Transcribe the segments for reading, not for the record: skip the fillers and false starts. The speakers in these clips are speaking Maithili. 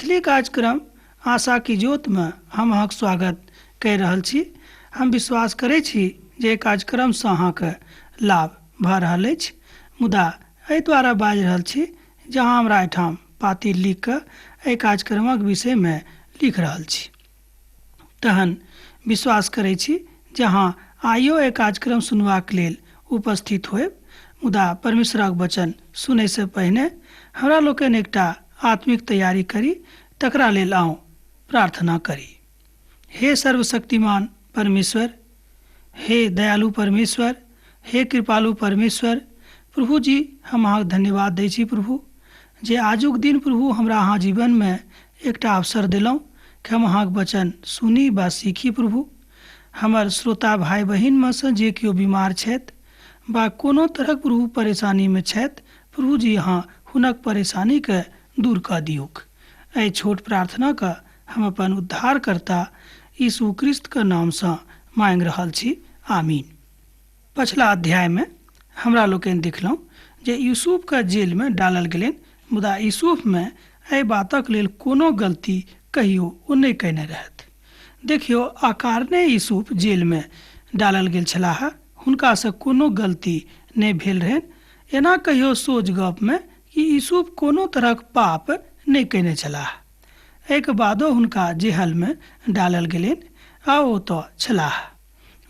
मैथिली कार्यक्रम आशा की ज्योत में हम अहाँक स्वागत कहि रहल छी। हम विश्वास करै छी जे एहि कार्यक्रमसँ अहाँके लाभ भऽ रहल अछि, मुदा एहि द्वारा बाजि रहल छी जे अहाँ हमरा एहिठाम पाती लिख कऽ एहि कार्यक्रमक विषयमे लिख रहल छी। तहन विश्वास करै छी जे अहाँ आइयो एहि कार्यक्रम सुनबाक लेल उपस्थित होयब। मुदा परमेश्वरक वचन सुनैसँ पहिने हमरा लोकनि एकटा आत्मिक तैयारी करी, तकरा लेल आउ प्रार्थना करी। हे सर्वशक्तिमान परमेश्वर, हे दयालु परमेश्वर, हे कृपालु परमेश्वर प्रभु जी, हम अहाँके धन्यवाद दै छी प्रभु जे आजुक दिन प्रभु हमरा अहाँ जीवनमे एकटा अवसर देलहुँ कि हम अहाँके वचन सुनी वा सीखी। प्रभु हमर श्रोता भाइ बहिनमे सँ जे केओ बीमार छथि वा कोनो तरहक प्रभु परेशानीमे छथि, प्रभु जी अहाँ हुनक परेशानीके दूर कऽ दियौक। एहि छोट प्रार्थनाके हम अपन उद्धारकर्ता यीशु क्रिस्तके नामसँ माँगि रहल छी, आमीन। पछिला अध्यायमे हमरा लोकनि देखलहुँ जे यूसुफके जेलमे डालल गेलनि, मुदा यूसुफमे एहि बातक लेल कोनो गलती कहियो ओ नहि कयने रहथि। देखियौ, अकारणे यूसुफ जेलमे डालल गेल छलाह, हुनकासँ कोनो गलती नहि भेल रहनि। एना कहियो सोझ गपमे कि यूसुफ कोनो तरहक पाप नहि कयने छलाह। एहिके बादो हुनका जेहलमे डालल गेलनि आ ओतऽ छलाह,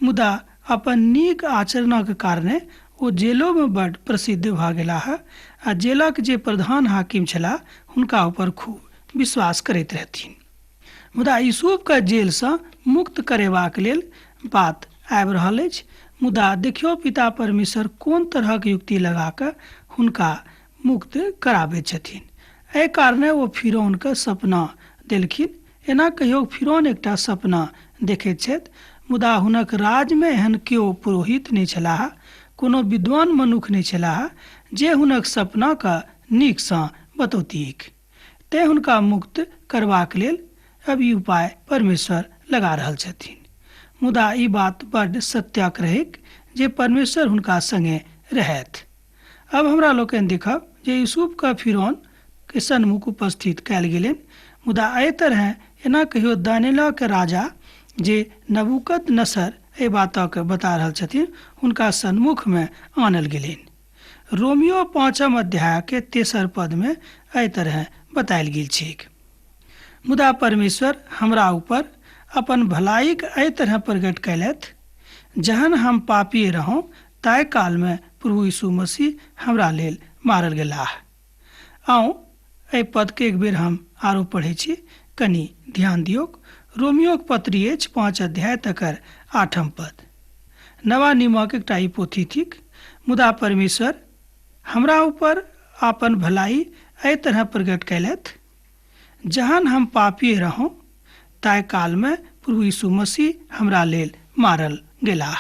मुदा अपन नीक आचरणक कारणे ओ जेलोमे बड्ड प्रसिद्ध भऽ गेलाह आ जेलक जे प्रधान हाकिम छलाह हुनका ऊपर खूब विश्वास करैत रहथिन। मुदा यूसुफके जेलसँ मुक्त करेबाक लेल बात आबि रहल अछि, मुदा देखियौ पिता परमेश्वर कोन तरहक युक्ति लगा कऽ हुनका मुक्त कराबैत छथिन। एहि कारणे ओ फिरौनके सपना देलखिन। एना कहियो फिरौन एकटा सपना देखैत छथि, मुदा हुनक राज्यमे एहन केओ पुरोहित नहि छलाह, कोनो विद्वान मनुख नहि छलाह जे हुनक सपनाके नीकसँ बतौतीक। तेँ हुनका मुक्त करबाक लेल अब ई उपाय परमेश्वर लगा रहल छथिन। मुदा ई बात बड्ड सत्यक रहैक जे परमेश्वर हुनका संगे रहथि। अब हमरा लोकनि देखब जे यूसुफके फिरौन के सन्मुख उपस्थित कयल गेलनि, मुदा एहि तरहेँ एना कहियो दानिय्येलक राजा जे नबूकदनेस्सर एहि बातक बता रहल छथिन हुनका सन्मुखमे आनल गेलनि। रोमियो 5 अध्याय के 3 पदमे एहि तरहेँ बतायल गेल छैक। मुदा परमेश्वर हमरा ऊपर अपन भलाइक एहि तरह प्रकट कयलथि, जहन हम पापी रहौं ताहि कालमे प्रभु यीशु मसीह हमरा लेल मारल गेलाह। आउ एहि पदके एक बेर हम आरो पढ़ै छी, कनि ध्यान दियौक। रोमियोक पत्री अछि 5 अध्याय तकर 8 पद। नवा नियमक एकटा ई पोथी थिक। मुदा परमेश्वर हमरा ऊपर अपन भलाई एहि तरह प्रकट कयलथि, जहन हम पापी रहौं ताहि कालमे प्रभु यीशु मसीह हमरा लेल मारल गेलाह।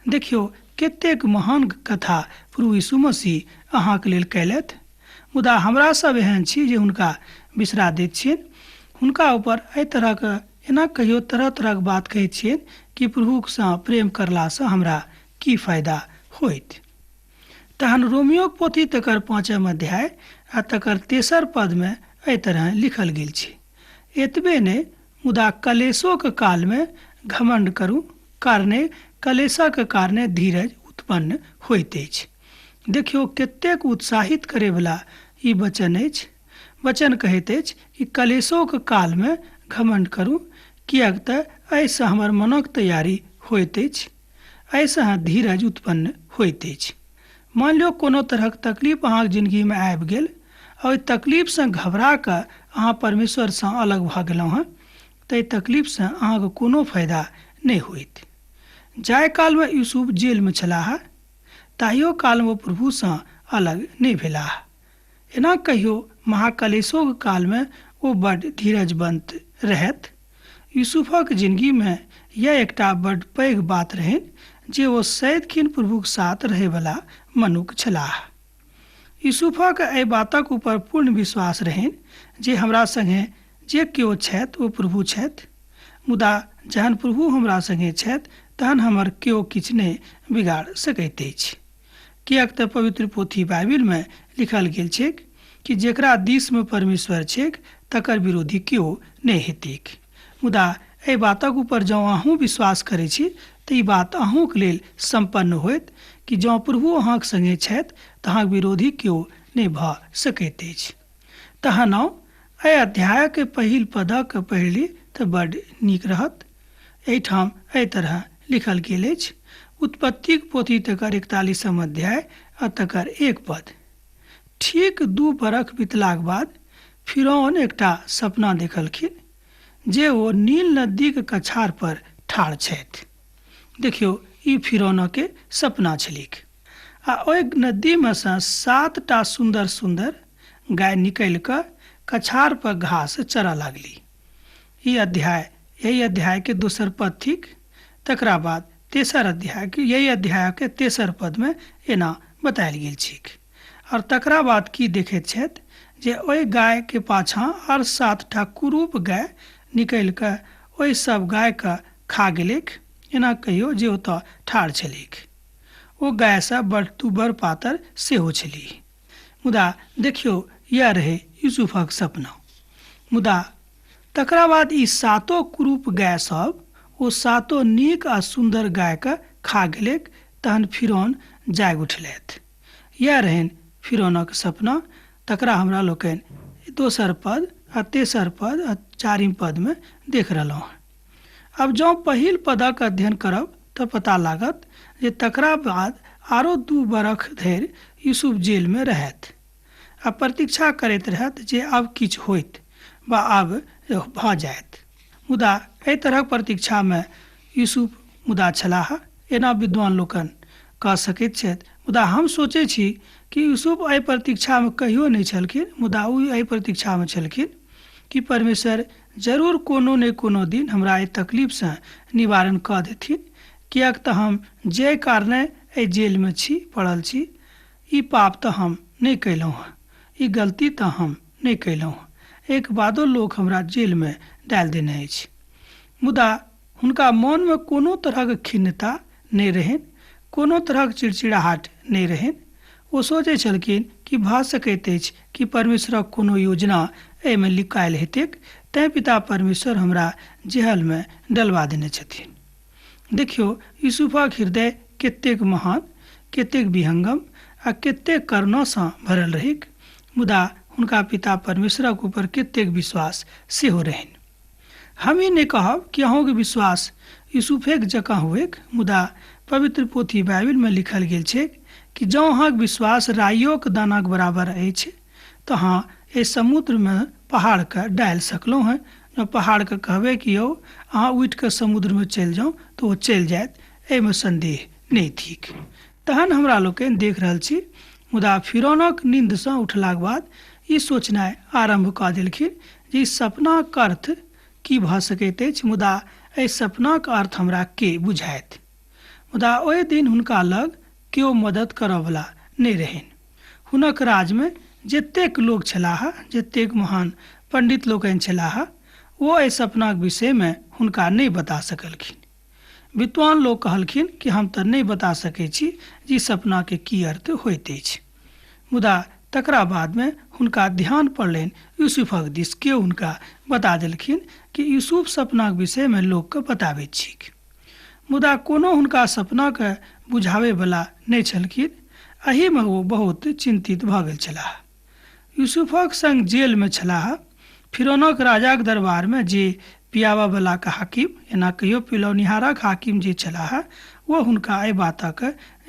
देखियौ कतेक महान कथा प्रभु यीशु मसीह अहाँके लेल कयलथि, मुदा हमरा सब एहन छी जे हुनका बिसरा दैत छियनि। हुनका ऊपर एहि तरहक एना कहियो तरह तरहक बात कहैत छियनि कि प्रभुसँ प्रेम करलासँ हमरा की फायदा होइत। तहन रोमियोक पोथी तकर 5 अध्याय आ तकर 3 पदमे एहि तरह लिखल गेल छै। एतबे नहि, मुदा कलेशोक कालमे घमंड करू, कारणे कलेशक कारणे धीरज उत्पन्न होइत अछि। देखियौ कतेक उत्साहित करैवला ई वचन अछि। वचन कहैत अछि कि कलेशोक कालमे घमंड करू, किएक तऽ एहिसँ हमर मनक तैयारी होइत अछि, एहिसँ धीरज उत्पन्न होइत अछि। मान लियौ कोनो तरहक तकलीफ अहाँके जिन्दगीमे आबि गेल आ ओहि तकलीफसँ घबरा कऽ अहाँ परमेश्वरसँ अलग भऽ गेलहुँ हँ, ताहि तकलीफसँ अहाँके कोनो फायदा नहि होइत। जाहि कालमे यूसुफ जेलमे छलाह ताहियो कालमे ओ प्रभुसँ अलग नहि भेलाह। एना कहियो महाकलेशोक कालमे ओ बड्ड धीरजवंत रहथि। यूसुफक जिन्दगीमे यह एकटा बड्ड पैघ बात रहनि जे ओ सदिखन प्रभुक साथ रहैवला मनुख छलाह। यूसुफक एहि बातक ऊपर पूर्ण विश्वास रहनि जे हमरा संगे जे केओ छथि ओ प्रभु छथि, मुदा जहन प्रभु हमरा संगे छथि तहन हमर केओ किछु नहि बिगाड़ सकैत अछि। किएक तऽ पवित्र पोथी बाइबिलमे लिखल गेल छैक कि जेकरा दिसमे परमेश्वर छैक तकर विरोधी केओ नहि हेतैक। मुदा एहि बातक ऊपर जँ अहूँ विश्वास करै छी तऽ ई बात अहूँके लेल सम्पन्न होयत कि जँ प्रभु अहाँके सङ्गे छथि तऽ अहाँके विरोधी केओ नहि भऽ सकैत अछि। तहन आउ एहि अध्यायके पहिल पदक पढ़ि ली तऽ बड्ड नीक रहत। एहिठाम एहि तरह लिखल गेल अछि, उत्पत्तिक पोथी तकर 41 अध्याय आ तकर 1 पद। ठीक 2 बरख बितलाक बाद फिरौन एकटा सपना देखलखिन जे ओ नील नदीक कछार पर ठाढ़ छथि। देखियौ, ई फिरौनके सपना छलैक। आ ओहि नदीमे सँ 7टा सुन्दर सुन्दर गाय निकलि कऽ कछार पर घास चरऽ लागली। ई अध्याय एहि अध्यायके दोसर पद थिक। तकरा बाद तेसर अध्याय यही अध्यायके तेसर पदमे एना बतायल गेल छैक। और तकरा बाद की देखैत छथि जे ओहि गायके पाछाँ आर 7टा कुरूप गाय निकलि कऽ ओहि सब गायके खा गेलैक। एना कहियो जे ओतऽ ठाढ़ छलैक। ओ गाय सब बड़ दुबर पातर सेहो छलीह। मुदा देखियौ, यैह रहै यूसुफक सपना। मुदा तकरा बाद ई 7 कुरूप गाय सब ओ 7 नीक आ सुन्दर गायके खा गेलैक। तहन फिरौन जागि उठलथि। यैह रहनि फिरौनक सपना। तकरा हमरा लोकनि दोसर पद आ तेसर पद आ चारिम पदमे देख रहलहुँ हँ। आब जँ पहिल पदक अध्ययन करब तऽ पता लागत जे तकरा बाद आरो 2 बरख धरि यूसुफ जेलमे रहथि आ प्रतीक्षा करैत रहथि जे आब किछु होइत वा आब भऽ जायत। मुदा एहि तरहक प्रतीक्षामे यूसुफ मुदा छलाह, एना विद्वान लोकनि कह सकैत छथि। मुदा हम सोचै छी कि यूसुफ एहि प्रतीक्षामे कहियो नहि छलखिन, मुदा ओ एहि प्रतीक्षामे छलखिन कि परमेश्वर जरूर कोनो ने कोनो दिन हमरा एहि तकलीफसँ निवारण कऽ देथिन, किएक तऽ हम जाहि कारणे एहि जेलमे छी, पड़ल छी, ई पाप तऽ हम नहि कयलहुँ हँ, ई गलती तऽ हम नहि कयलहुँ हँ, एहिके बादो लोक हमरा जेलमे डालि देने अछि। मुदा हुनका मोनमे कोनो तरहक खिन्नता नहि रहनि, कोनो तरहक चिड़चिड़ाहट नहि रहनि। ओ सोचै छलखिन कि भऽ सकैत अछि कि परमेश्वरक कोनो योजना एहिमे लिखायल हेतैक, तैं पिता परमेश्वर हमरा जेहलमे डलवा देने छथिन। देखियौ, यूसुफक हृदय कतेक महान, कतेक विहंगम आ कतेक करुणासँ भरल रहैक। मुदा हुनका पिता परमेश्वरक ऊपर कतेक विश्वास सेहो रहनि। हम ई नहि कहब कि अहूँके विश्वास यूसुफेक जकाँ हुएक, मुदा पवित्र पोथी बाइबिलमे लिखल गेल छैक कि जँ अहाँके विश्वास राइयोक दानाक बराबर अछि तऽ अहाँ एहि समुद्रमे पहाड़के डालि सकलहुँ हँ। जँ पहाड़के कहबै कि यौ अहाँ उठि कऽ समुद्रमे चलि जाउ तऽ ओ चलि जायत, एहिमे सन्देह नहि थिक। तहन हमरा लोकनि देख रहल छी, मुदा फिरौनक नींदसँ उठलाक बाद ई सोचनाइ आरम्भ कऽ देलखिन जे ई सपनाक अर्थ की भऽ सकैत अछि, मुदा एहि सपनाक अर्थ हमरा के बुझायत। मुदा ओहि दिन हुनका लग केओ मदद करऽवला नहि रहनि। हुनक राजमे जतेक लोक छलाह, जतेक महान पंडित लोकनि छलाह, ओ एहि सपनाक विषयमे हुनका नहि बता सकलखिन। विद्वान लोक कहलखिन कि हम तऽ नहि बता सकै छी जे ई सपनाके की अर्थ होइत अछि। मुदा तकरा बादमे हुनका ध्यान पड़लनि यूसुफक दिस। केओ हुनका बता देलखिन कि यूसुफ सपनाक विषयमे लोकके बताबैत छैक। मुदा कोनो हुनका सपनाके बुझाबैवला नहि छलखिन। एहिमे ओ बहुत चिन्तित भऽ गेल छलाह। यूसुफक संग जेलमे छलाह। फिरौनक राजाक दरबारमे जे पियाबऽवलाक हाकिम, एना कहियो पिलौनिहारक हाकिम जे छलाह, ओ हुनका एहि बातक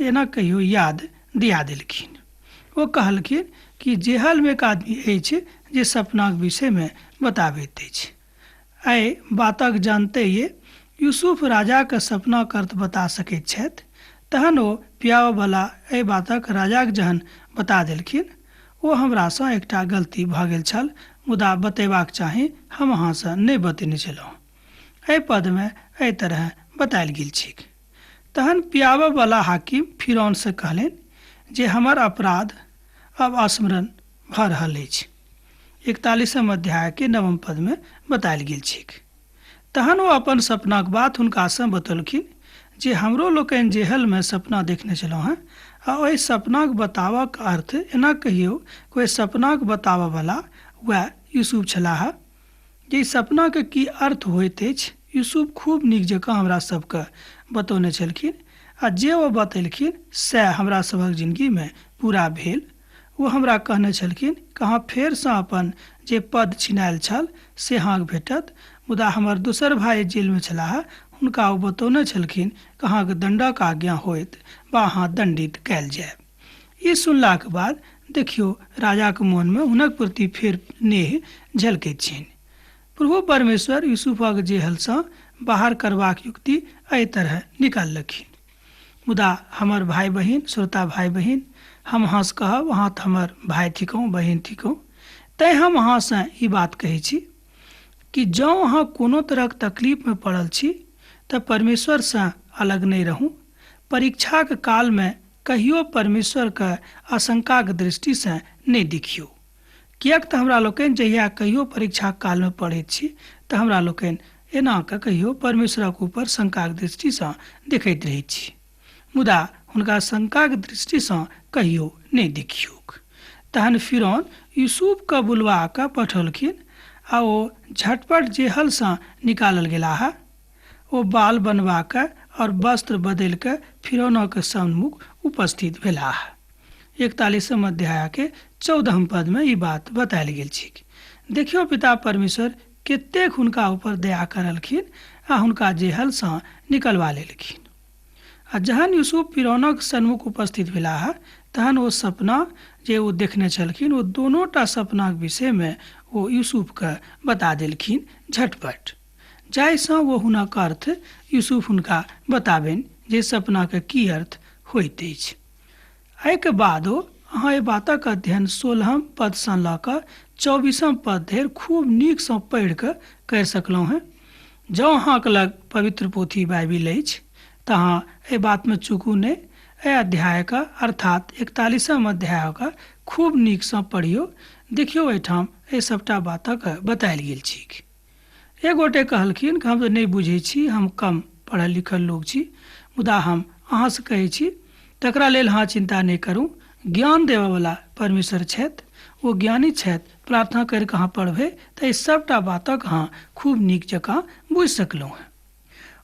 एना कहियो याद दिया देलखिन। ओ कहलखिन कि जेहलमे एक आदमी अछि जे सपनाक विषयमे बताबैत अछि। एहि बातक जानते ये यूसुफ राजाक सपनाक अर्थ बता सकैत छथि। तहन ओ पियाबऽवला एहि बातक राजाक जहन बता देलखिन, ओ हमरासँ एकटा गलती भऽ गेल छल, मुदा बतेबाक चाही, हम अहाँसँ नहि बतेने छलहुँ। एहि पदमे एहि तरह बतायल गेल छैक। तहन पियाबऽवला हाकिम फिरौनसँ कहलनि जे हमर अपराध अब स्मरण भऽ रहल अछि। 41 अध्यायके 9 पदमे बतायल गेल छैक। तहन ओ अपन सपनाक बात हुनकासँ बतौलखिन जे हमरो लोकनि जेहलमे सपना देखने छलहुँ हँ आ ओहि सपनाक बताबक अर्थ एना कहियौ कि ओहि सपनाक बताबयवला वएह यूसुफ छलाह। जे सपनाके की अर्थ होइत अछि यूसुफ खूब नीक जकाँ हमरा सबके बतौने छलखिन आ जे ओ बतेलखिन सएह हमरा सभक जिनगीमे पूरा भेल। ओ हमरा कहने छलखिन कि अहाँ फेरसँ अपन जे पद छिनायल छल से अहाँके भेटत, मुदा हमर दोसर भाय जेलमे छलाह हुनका ओ बतौने छलखिन कि अहाँके दण्डक आज्ञा होइत वा अहाँ दण्डित कयल जायब। ई सुनलाके बाद देखियौ राजाके मोनमे हुनक प्रति फेर नेह झलकैत छनि। प्रभु परमेश्वर यूसुफक जेहलसँ बाहर करबाक युक्ति एहि तरह निकाललखिन। मुदा हमर भाय बहिन, श्रोता भाय बहिन, हम अहाँसँ कहब, अहाँ तऽ हमर भाय थिकहुँ, बहिन थिकहुँ, तैँ हम अहाँसँ ई बात कहै छी कि जँ अहाँ कोनो तरहक तकलीफमे पड़ल छी तऽ परमेश्वरसँ अलग नहि रहू। परीक्षाक कालमे कहियो परमेश्वरके आशंकाक दृष्टिसँ नहि देखियौ, किएक तऽ हमरा लोकनि जहिया कहियो परीक्षाक कालमे पढ़ैत छी तऽ हमरा लोकनि एना कऽ कहियो परमेश्वरक ऊपर शंकाक दृष्टिसँ देखैत रहैत छी, मुदा हुनका शंकाक दृष्टिसँ कहियो नहि देखियौक। तहन फिरौन यूसुफके बुलवा कऽ पठौलखिन आ ओ झटपट जेहलसँ निकालल गेलाह। ओ बाल बनवा कऽ और वस्त्र बदलि कऽ फिरौनक सम्मुख उपस्थित भेलाह। 41 अध्याय के 14 पदमे ई बात बतायल गेल छै। देखियौ पिता परमेश्वर कतेक हुनका ऊपर दया करलखिन आ हुनका जेहलसँ निकलवा लेलखिन। आ जहन यूसुफ फिरौनक सन्मुख उपस्थित भेलाह तहन ओ सपना जे ओ देखने छलखिन ओ दोनोटा सपनाक विषयमे ओ यूसुफके बता देलखिन झटपट, जाहिसँ ओ हुनक अर्थ यूसुफ हुनका बताबनि जे सपनाके की अर्थ होइत अछि। एहिके बादो अहाँ एहि बातक अध्ययन 16 पदसँ लऽ कऽ 24 पद धरि खूब नीकसँ पढ़ि कऽ करि सकलहुँ हेँ। जँ अहाँके लग पवित्र पोथी बाइबिल अछि तऽ अहाँ एहि बातमे चूकू नहि, एहि अध्यायके अर्थात 41 अध्यायके खूब नीकसँ पढ़ियौ। देखियौ एहिठाम एहि सभटा बातक बतायल गेल छैक। एक गोटे कहलखिन कि हम तऽ नहि बुझै छी, हम कम पढ़ल लिखल लोक छी, मुदा हम अहाँसँ कहै छी तकरा लेल अहाँ चिन्ता नहि करू। ज्ञान देबयवला परमेश्वर छथि, ओ ज्ञानी छथि। प्रार्थना करिकऽ अहाँ पढ़बै तऽ एहि सभटा बातक अहाँ खूब नीक जकाँ बुझि सकलहुँ हेँ।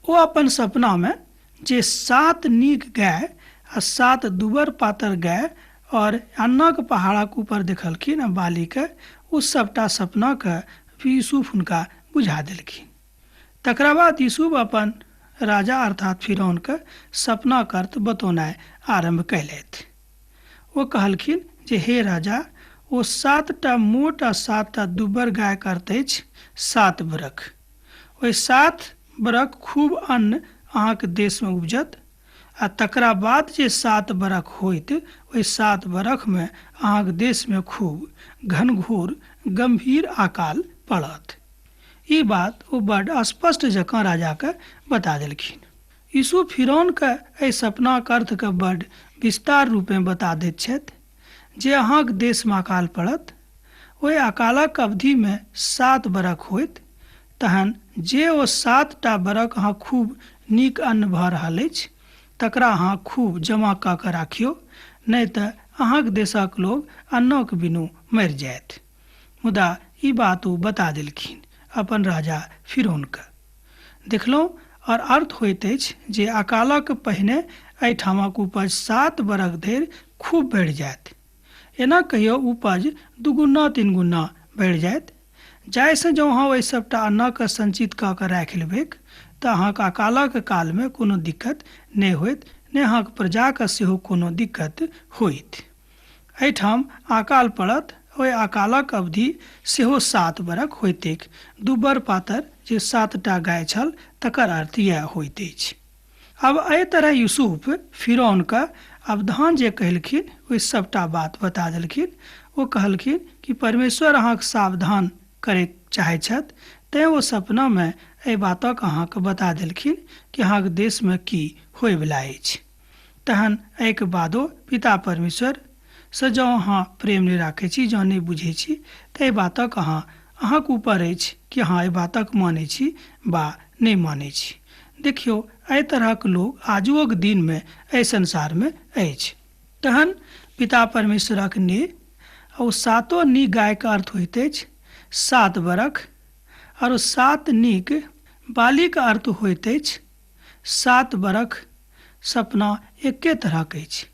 ओ अपन सपनामे जे 7 नीक गाय आ 7 दुबर पातर गाय और अन्नक पहाड़क ऊपर देखलखिन आ बालीके, ओ सभटा सपनाके यूसुफ हुनका बुझा देलखिन। तकरा बाद यूसुफ अपन राजा अर्थात फिरौनके सपनाक अर्थ बतौनाइ आरम्भ कयलथि। ओ कहलखिन जे हे राजा, ओ 7 मोट आ 7 दुबर गायक अर्थ अछि 7 बरख। ओहि 7 बरख खूब अन्न अहाँके देशमे उपजत आ तकरा बाद जे 7 बरख होइत ओहि 7 बरखमे अहाँके देशमे खूब घनघोर गंभीर अकाल पड़त। ई बात ओ बड स्पष्ट जकाँ राजाके बता देलखिन। यीशु फिरौनके एहि सपनाक अर्थके बड विस्तार रूपे बता दैत छथि जे अहाँके देशमे अकाल पड़त, ओहि अकालक अवधिमे 7 बरख होइत, तहन जे ओ 7 बरख अहाँ खूब नीक अन्न भऽ रहल अछि तकरा अहाँ खूब जमा कऽ कऽ राखियौ, नहि तऽ अहाँके देशक लोग अन्नक बिनु मरि जायत। मुदा ई बात ओ बता देलखिन अपन राजा फिरौनके। देखलहुँ और अर्थ होइत अछि जे अकालक पहिने एहिठामक उपज 7 बरख धरि खूब बढ़ि जायत। एना कहियो उपज 2 गुना 3 गुना बढ़ि जायत, जाहिसँ जँ अहाँ ओहि सभटा अन्नके संचित कऽ कऽ राखि लेबैक तऽ अहाँके अकालक कालमे कोनो दिक्कत नहि होइत, नहि अहाँके प्रजाके सेहो कोनो दिक्कत होइत। एहिठाम अकाल पड़त, ओहि अकालक अवधि सेहो 7 बरख होइतैक। दुबर पातर जे 7 गाय छल तकर अर्थ इएह होइत अछि। अब एहि तरह यूसुफ फिरौनके अवधान जे कहलखिन ओहि सभटा बात बता देलखिन। ओ कहलखिन कि परमेश्वर अहाँके सावधान करय चाहै छथि, तैँ ओ सपनामे एहि बातक अहाँके बता देलखिन कि अहाँके देशमे की होयवला अछि। तहन एहिके बादो पिता परमेश्वर से जँ अहाँ प्रेम नहि राखै छी, जँ नहि बुझै छी, तऽ एहि बातक अहाँके ऊपर अछि कि अहाँ एहि बातक मानै छी वा नहि मानै छी। देखियौ एहि तरहक लोक आजुओक दिनमे एहि संसारमे अछि। तहन पिता परमेश्वरक नेह आ ओ सातो नीक गायके अर्थ होइत अछि 7 बरख, आओर 7 नीक बालीके अर्थ होइत अछि 7 बरख। सपना एके तरहक अछि।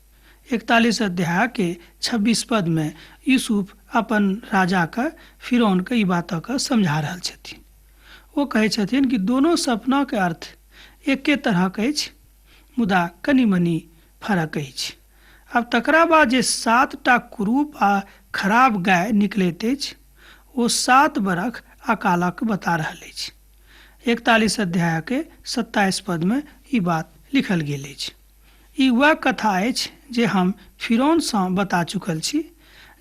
41 अध्यायके 26 पदमे यूसुफ अपन राजाके फिरौनके ई बातके समझा रहल छथिन। ओ कहै छथिन कि दोनो सपनाके अर्थ एके तरहक अछि, मुदा कनि मनि फरक अछि। आब तकरा बाद जे 7टा कुरूप आ खराब गाय निकलैत अछि ओ 7 बरख अकालक बता रहल अछि। 41 अध्यायके 27 पदमे ई बात लिखल गेल अछि। ई वएह कथा अछि जे हम फिरौनसँ बता चुकल छी,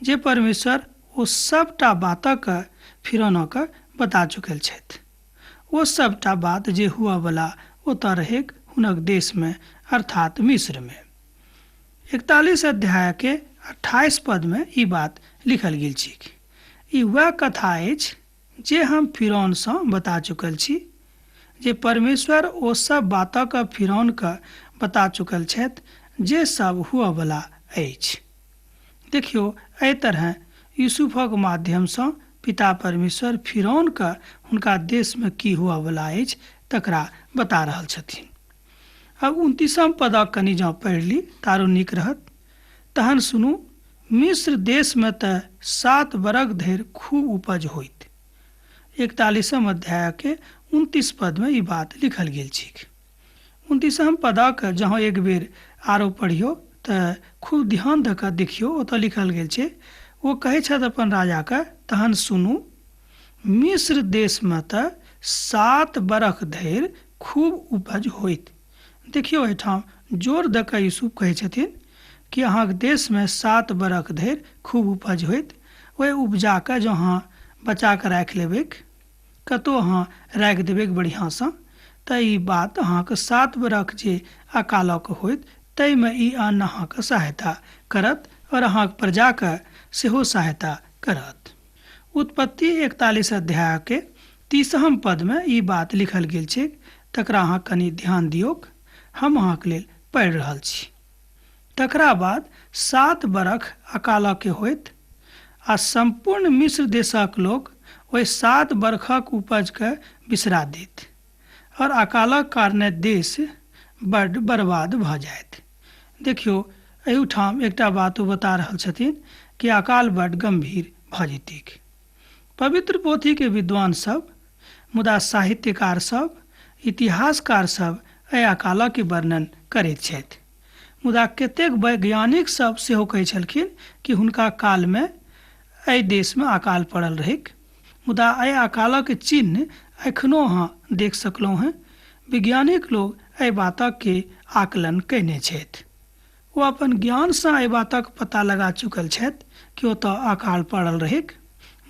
जे परमेश्वर ओ सबटा बातक फिरौनक बता चुकल छथि। ओ सबटा बात जे हुअवला ओतऽ रहैक हुनक देशमे, अर्थात मिस्रमे। 41 अध्यायके 28 पदमे ई बात लिखल गेल छै। ई वएह कथा अछि जे हम फिरौनसँ बता चुकल छी, जे परमेश्वर ओ सब बातक फिरौनके बता चुकल छथि जे सब हुअवला अछि। देखियौ, एहि तरह यूसुफक माध्यमसँ पिता परमेश्वर फिरौनके हुनका देशमे की हुअवला अछि तकरा बता रहल छथिन। अब 29 पदक कनि जँ पढ़ि ली तारो नीक रहत। तहन सुनू, मिस्र देशमे तऽ 7 बरख धरि खूब उपज होइत। 41 अध्यायके 29 पदमे ई बात लिखल गेल छै। 29 पदक जँ एक बेर आरो पढ़ियौ तऽ खूब ध्यान दऽ कऽ देखियौ, ओतऽ लिखल गेल छै, ओ कहै छथि अपन राजाके, तहन सुनू, मिस्र देशमे तऽ 7 बरख धरि खूब उपज होइत। देखियौ, एहिठाम जोर दऽ कऽ यूसुफ कहै छथिन कि अहाँके देशमे 7 बरख धरि खूब उपज होइत। ओहि उपजाके जँ अहाँ बचा कऽ राखि लेबैक, कतहु अहाँ राखि देबैक बढ़िआँसँ, तऽ ई बात अहाँके 7 बरख जे अकालक होइत ताहिमे ई अन्न अहाँके सहायता करत आओर अहाँके प्रजाके सेहो सहायता करत। उत्पत्ति 41 अध्यायके 30 पदमे ई बात लिखल गेल छै, तकरा अहाँ कनि ध्यान दियौक, हम अहाँके लेल पढ़ि रहल छी। तकरा बाद 7 बरख अकालके होइत आ सम्पूर्ण मिस्र देशक लोक ओहि 7 बरखक उपजके बिसरा देत और अकालक कारणे देश बड्ड बर्बाद भऽ जायत। देखियौ, एहिठाम एकटा बात ओ बता रहल छथिन कि अकाल बड्ड गम्भीर भऽ जेतैक। पवित्र पोथीके विद्वान सब, मुदा साहित्यकार सब, इतिहासकार सब एहि अकालके वर्णन करैत छथि। मुदा कतेक वैज्ञानिक सब सेहो कहै छलखिन कि हुनका कालमे एहि देशमे अकाल पड़ल रहैक। मुदा एहि अकालक चिन्ह एखनो अहाँ देख सकलहुँ हेँ। वैज्ञानिक लोग एहि बातके आकलन कयने छथि। ओ अपन ज्ञानसँ एहि बातक पता लगा चुकल छथि कि ओतऽ अकाल पड़ल रहैक।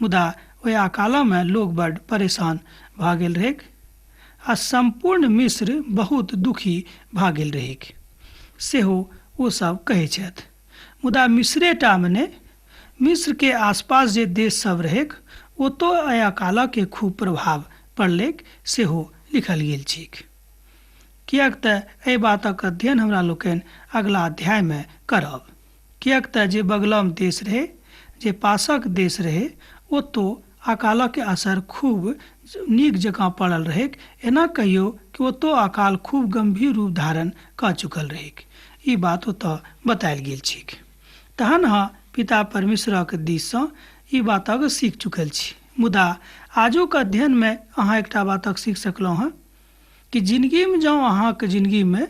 मुदा ओहि अकालमे लोग बड्ड परेशान भऽ गेल रहैक आ सम्पूर्ण मिस्र बहुत दुखी भऽ गेल रहैक, सेहो ओ सब कहै छथि। मुदा मिस्रेटामे नहि, मिस्रके आसपास जे देश सब रहैक ओतऽ एहि अकालके खूब प्रभाव पड़लैक, सेहो लिखल गेल छैक। किएक तऽ एहि बातक अध्ययन हमरा लोकनि अगला अध्यायमे करब। किएक तऽ जे बगलम देश रहै, जे पासक देश रहै, ओतौ अकालक असर खूब नीक जकाँ पड़ल रहैक। एना कहियौ कि ओतौ अकाल खूब गम्भीर रूप धारण कऽ चुकल रहैक, ई बात ओतऽ बतायल गेल छैक। तहन अहाँ पिता परमेश्वरक दिससँ ई बातक सीख चुकल छी। मुदा आजुक अध्ययनमे अहाँ एकटा बातक सीख सकलहुँ हँ कि जिनगीमे जँ अहाँके जिनगीमे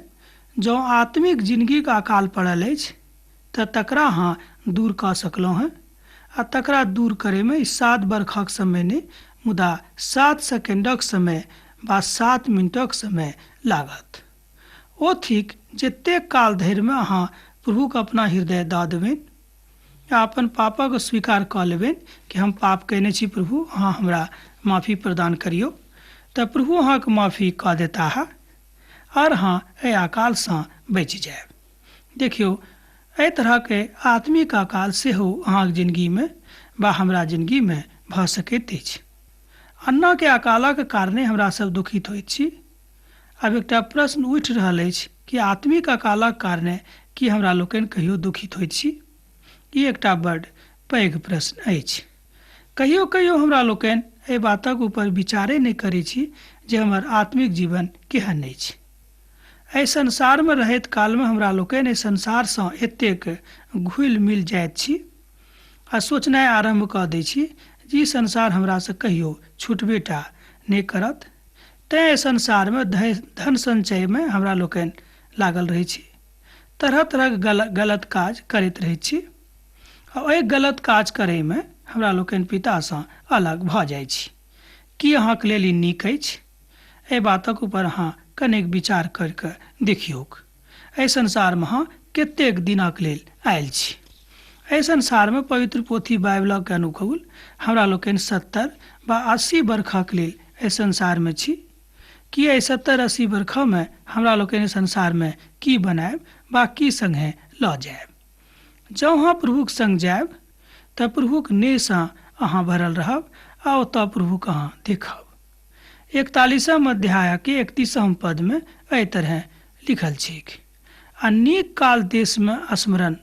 जँ आत्मिक जिनगीके अकाल पड़ल अछि तऽ तकरा अहाँ दूर कऽ सकलहुँ हँ। आ तकरा दूर करैमे ई 7 बरखक समय नहि, मुदा 7 सेकेंडक समय वा 7 मिनटक समय लागत। ओ थिक जतेक काल धरिमे अहाँ प्रभुके अपना हृदय दऽ देबनि आ अपन पापक स्वीकार कऽ लेबनि कि हम पाप कयने छी प्रभु, अहाँ हमरा माफी प्रदान करियौ, तऽ प्रभु अहाँके माफी कऽ देताह आओर अहाँ एहि अकालसँ बचि जायब। देखियौ, एहि तरहके आत्मिक अकाल सेहो अहाँके जिनगीमे वा हमरा जिनगीमे भऽ सकैत अछि। अन्नके अकालक कारणे हमरा सब दुखित होइत छी। आब एकटा प्रश्न उठि रहल अछि कि आत्मिक अकालक कारणे की हमरा लोकनि कहियो दुखित होइत छी? ई एकटा बड्ड पैघ प्रश्न अछि। कहियो कहियो हमरा लोकनि एहि बातक ऊपर विचारे नहि करैत छी जे हमर आत्मिक जीवन केहन अछि। एहि संसारमे रहैत कालमे हमरा लोकनि एहि संसारसँ एतेक घुलि मिल जाइत छी आ सोचनाइ आरम्भ कऽ दै छी जे ई संसार हमरासँ कहियो छुटबे टा नहि करत। तेँ एहि संसारमे धन संचयमे हमरा लोकनि लागल रहै छी, तरह तरहक गलत काज करैत रहैत छी आ ओहि गलत काज करैमे हमरा लोकनि पितासँ अलग भऽ जाइ छी। की अहाँके लेल ई नीक अछि? एहि बातक ऊपर अहाँ कनेक विचार करि कऽ देखियौक। एहि संसारमे अहाँ कतेक दिनक लेल आयल छी? एहि संसारमे पवित्र पोथी बाइबलक अनुकूल हमरा लोकनि 70 वा 80 बरखक लेल एहि संसारमे छी। की एहि 70-80 बरखमे हमरा लोकनि संसारमे की बनायब वा की सङ्गे लऽ जायब? जँ अहाँ प्रभुक सङ्ग जायब तऽ प्रभुक नेहसँ अहाँ भरल रहब आ ओतऽ प्रभुक अहाँ देखब। 41 अध्यायके 31 पदमे एहि तरहे लिखल छैक, आ नीक काल देशमे स्मरण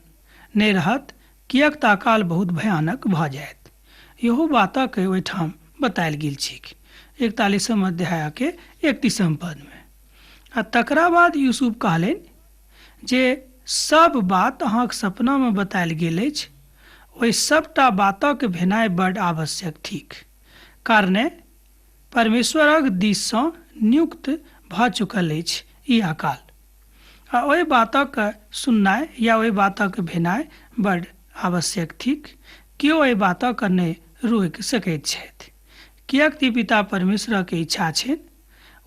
नहि रहत, किएक तऽ अकाल बहुत भयानक भऽ जायत। इहो बातक ओहिठाम बतायल गेल छैक 41 अध्यायके 31 पदमे। आ तकरा बाद यूसुफ कहलनि जे सब बात अहाँक सपनामे बतायल गेल अछि, ओहि सबटा बातक भेनाइ बड्ड आवश्यक थिक, कारणे परमेश्वरक दिससँ नियुक्त भऽ चुकल अछि ई अकाल। आ ओहि बातक सुननाइ या ओहि बातक भेनाइ बड्ड आवश्यक थिक। केओ एहि बातक नहि रोकि सकैत छथि, किएक तऽ पिता परमेश्वरक इच्छा छनि।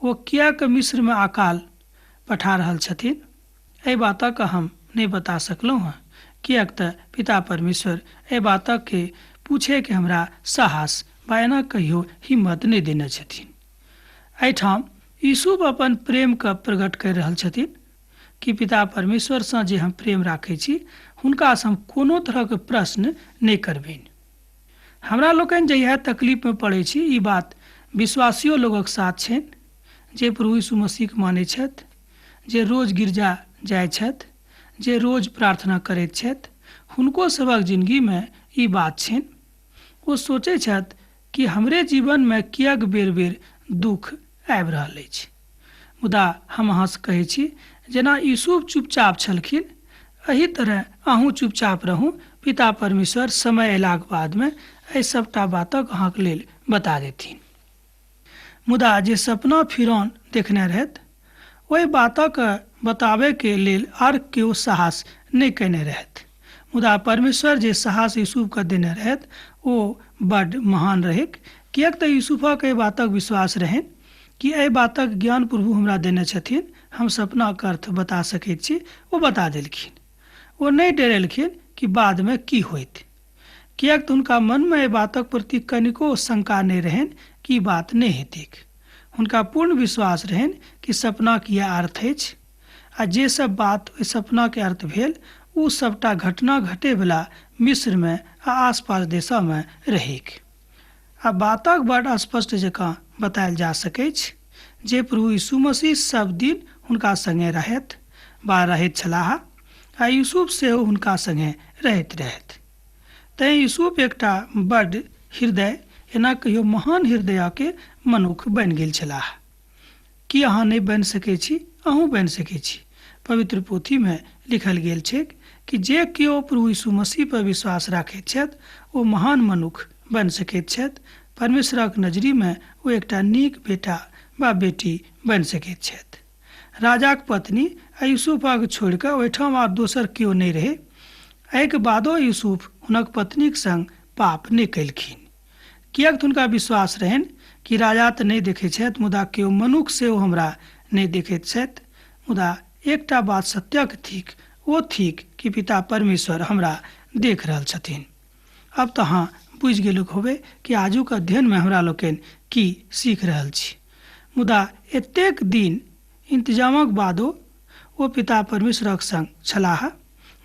ओ किएक मिस्रमे अकाल पठा रहल छथिन, एहि बातक हम नहि बता सकलहुँ हँ, किएक तऽ पिता परमेश्वर एहि बातके पूछैके हमरा साहस वा एना कहियो हिम्मत नहि देने छथिन। एहिठाम यूसुफ अपन प्रेमके प्रकट करि रहल छथिन कि पिता परमेश्वरसँ जे हम प्रेम राखै छी हुनकासँ हम कोनो तरहके प्रश्न नहि करबनि। हमरा लोकनि जहिया तकलीफमे पड़ै छी, ई बात विश्वासियो लोकक साथ छनि जे प्रभु यीशु मसीहके मानै छथि, जे रोज गिरजा जाइ छथि, जे रोज प्रार्थना करैत छथि, हुनको सभक जिनगीमे ई बात छनि। ओ सोचै छथि कि हमरे जीवनमे किएक बेर बेर दुख आबि रहल अछि। मुदा हम अहाँसँ कहै छी, जेना यूसुफ चुपचाप छलखिन एहि तरह अहूँ चुपचाप रहू। पिता परमेश्वर समय अयलाक बादमे एहि सबटा बातक अहाँके लेल बता देथिन। मुदा जे सपना फिरौन देखने रहथि ओहि बातक बताबैके लेल आर केओ साहस नहि कयने रहथि। मुदा परमेश्वर जे साहस यूसुफके देने रहथि ओ बड्ड महान रहैक, किएक तऽ यूसुफक एहि बातक विश्वास रहनि कि एहि बातक ज्ञान प्रभु हमरा देने छथिन, हम सपनाक अर्थ बता सकैत छी। ओ बता देलखिन। ओ नहि डरेलखिन कि बादमे की होइत, किएक तऽ हुनका मनमे एहि बातक प्रति कनिको शंका नहि रहनि कि बात नहि हेतैक। हुनका पूर्ण विश्वास रहनि कि सपनाक इएह अर्थ अछि आ जे सब बात ओहि सपनाके अर्थ भेल ओ सबटा घटना घटेवला मिस्रमे आ आसपास देशमे रहैक। आ बातक बड स्पष्ट जकाँ बतायल जा सकैछ जे प्रभु यीशु मसीह सब दिन हुनका सङ्गे रहैत वा रहैत छलाह आ यूसुफ सेहो हुनका सङ्गे रहैत रहथि। तैँ यूसुफ एकटा बड्ड हृदय, एना कहियो महान हृदयके मनुख बनि गेल छलाह। की अहाँ नहि बनि सकै छी? अहूँ बनि सकै छी। पवित्र पोथीमे लिखल गेल छैक कि जे केओ प्रभु यीशु मसीह पर विश्वास राखैत छथि ओ महान मनुख बनि सकैत छथि। परमेश्वरक नजरीमे ओ एकटा नीक बेटा वा बेटी बनि सकैत छथि। राजाक पत्नी आ यूसुफक छोड़ि कऽ ओहिठाम आर दोसर केओ नहि रहै। एहिके बादो यूसुफ हुनक पत्नीक संग पाप नहि कयलखिन, किएक तऽ हुनका विश्वास रहनि कि राजा तऽ नहि देखैत छथि, मुदा केओ मनुख सेहो हमरा नहि देखैत छथि। मुदा एकटा बात सत्यक थिक, ओ थिक कि पिता परमेश्वर हमरा देख रहल छथिन। अब तऽ अहाँ बुझि गेलुक होबै कि आजुक अध्ययनमे हमरा लोकनि की सीख रहल छी। मुदा एतेक दिन इंतजामक बादो ओ पिता परमेश्वरक संग छलाह,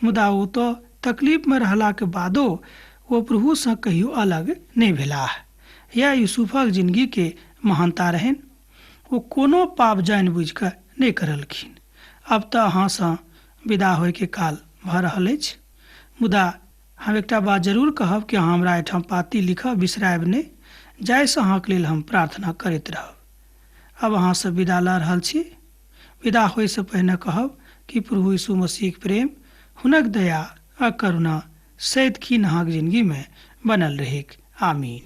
मुदा ओ तऽ तकलीफमे रहलाके बादो ओ प्रभुसँ कहियो अलग नहि भेलाह। यह यूसुफक जिनगीके महानता रहनि। ओ कोनो पाप जानि बुझि कऽ नहि करलखिन। अब तऽ अहाँसँ विदा होइके काल भऽ रहल अछि। मुदा हम एकटा बात जरूर कहब कि अहाँ हमरा एहिठाम पाती लिखब बिसरायब नहि, जाहिसँ अहाँके लेल हम प्रार्थना करैत रहब। आब अहाँसँ विदा लऽ रहल छी। विदा होइसँ पहिने कहब कि प्रभु यीशु मसीहक प्रेम, हुनक दया आ करुणा सदिखन अहाँक जिनगीमे बनल रहैक। आमीन।